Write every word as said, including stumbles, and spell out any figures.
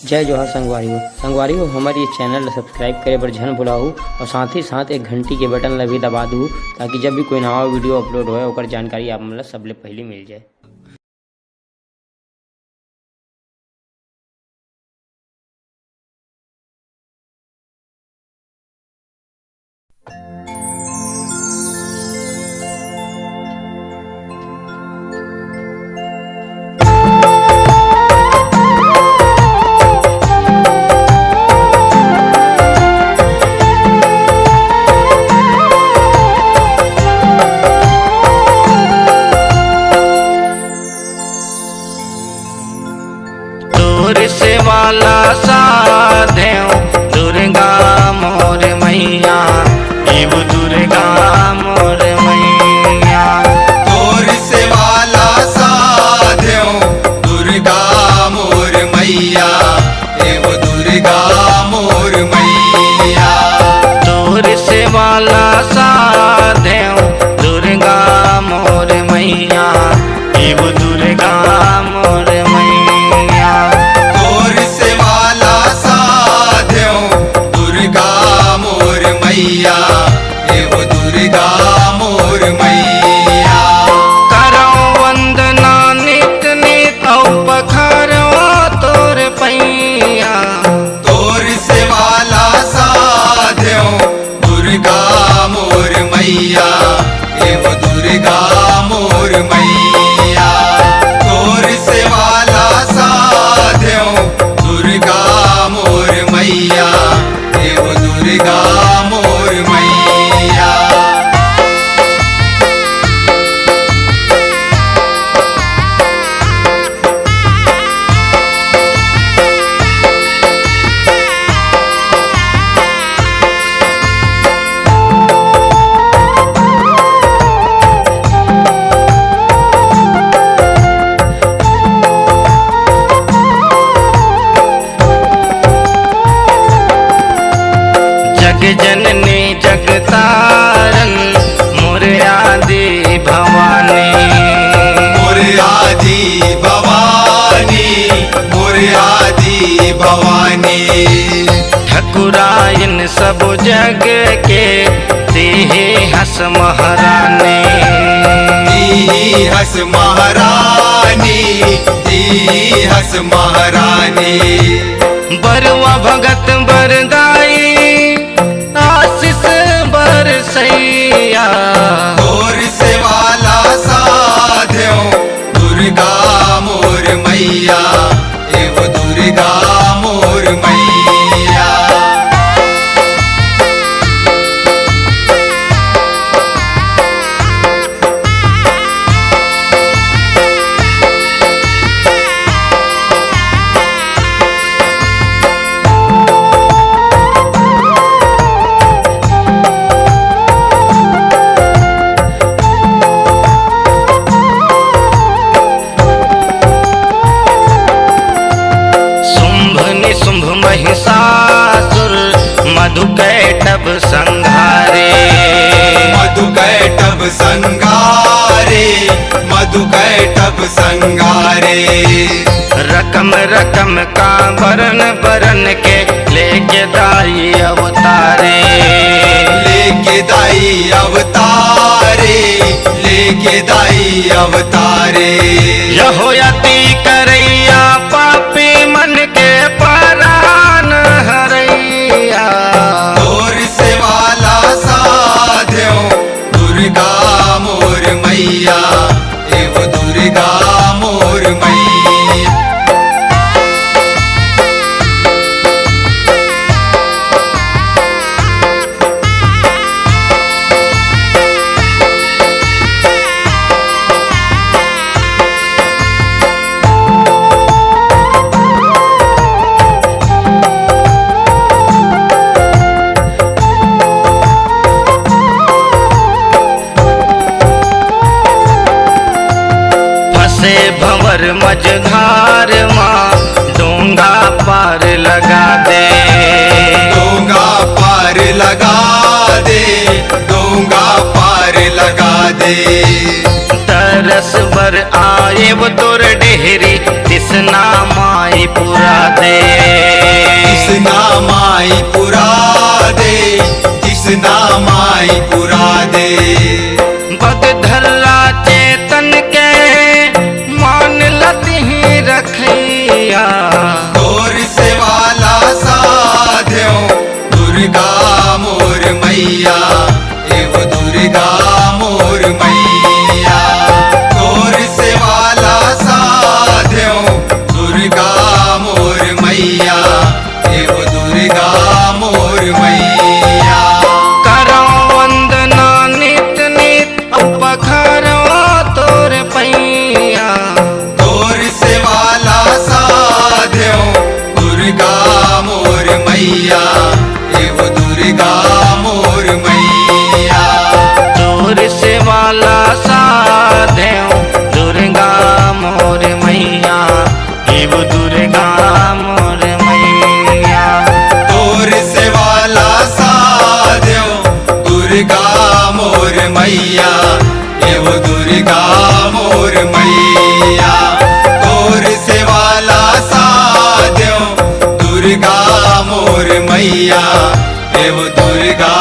जय जोहार संगवारी हो। संगवारी हो, हमर ये चैनल ला सब्सक्राइब करे बर झन भुलाहू और साथ ही साथ एक घंटी के बटन ला भी दबा दू, ताकि जब भी कोई नवा वीडियो अपलोड होए, ओकर जानकारी आप मन ला सबले पहली मिल जाए। तोर सेवा ला साधेव दुर्गा मोर मैया, एव दुर्गा मोर मैया। तोर सेवा ला साधेव दुर्गा मोर मैया, एव दुर्गा मोर मैया। तोर सेवा ला साधेव दुर्गा मोर मैया, एव दुर्गा मोर मैया। तोर सेवा ला साधेव दुर्गा मोर मैया, एव दुर्गा मोर मैया। करव वंदना नित नित अउ पखारव तोर पैया। तोर सेवा ला साधेव दुर्गा मोर मैया, एव दुर्गा मोर मैया। तोर सेवा ला साधेव दुर्गा मोर मैया, एव दुर्गा मोर मैया। जग जननी जग तारन मोर आदि भवानी। मोर आदि भवानी, मोर आदि भवानी। ठकुराइन सब जग के तिही हस महारानी। तिही हस महारानी, तिही हस महारानी। बरुआ भगत बरदाई आशीष बरसैया। तोर सेवा ला साधेव दुर्गा मोर मैया, एव दुर्गा मोर मैया। शुंभ निशुंभ महिषासुर मधु कैटभ संघारे। मधु कैटभ संघारे, मधु कैटभ संघारे। रकम रकम का बरन बरन के लेके दाई अवतारे। लेके दाई अवतारे, लेके दाई अवतारे। यहो अति करैया पापी मन के परान हरैया। तोर सेवा ला साधेव दुर्गा मोर मैया, एव दुर्गा मोर मैया। फंसे भंवर मझधार मा डोंगा पार लगा दे। डोंगा पार लगा दे, डोंगा पार लगा दे। तरस बर आए वो तोर डेहरी, तिसना माई पुरा दे। नइ पुरा दे। बगधर्रा चेतन के मान लतिही रखैया। तोर सेवा ला साधेव दुर्गा मोर मैया, एव दुर्गा मोर मैया। तोर सेवा ला साधेव दुर्गा मोर मैया, एव दुर्गा मोर मैया। करौं वंदना नित नित, अउ पखारौं तोर पैया। तोर सेवा ला साधेव दुर्गा मोर मैया, एव दुर्गा मोर मैया। तोर सेवा ला साधेव दुर्गा मोर मैया, एव दुर्गा मोर मैया। तोर सेवा ला साधेव दुर्गा मोर मैया, एव दुर्गा मोर मैया। तोर सेवा ला साधेव दुर्गा मोर मैया, एव दुर्गा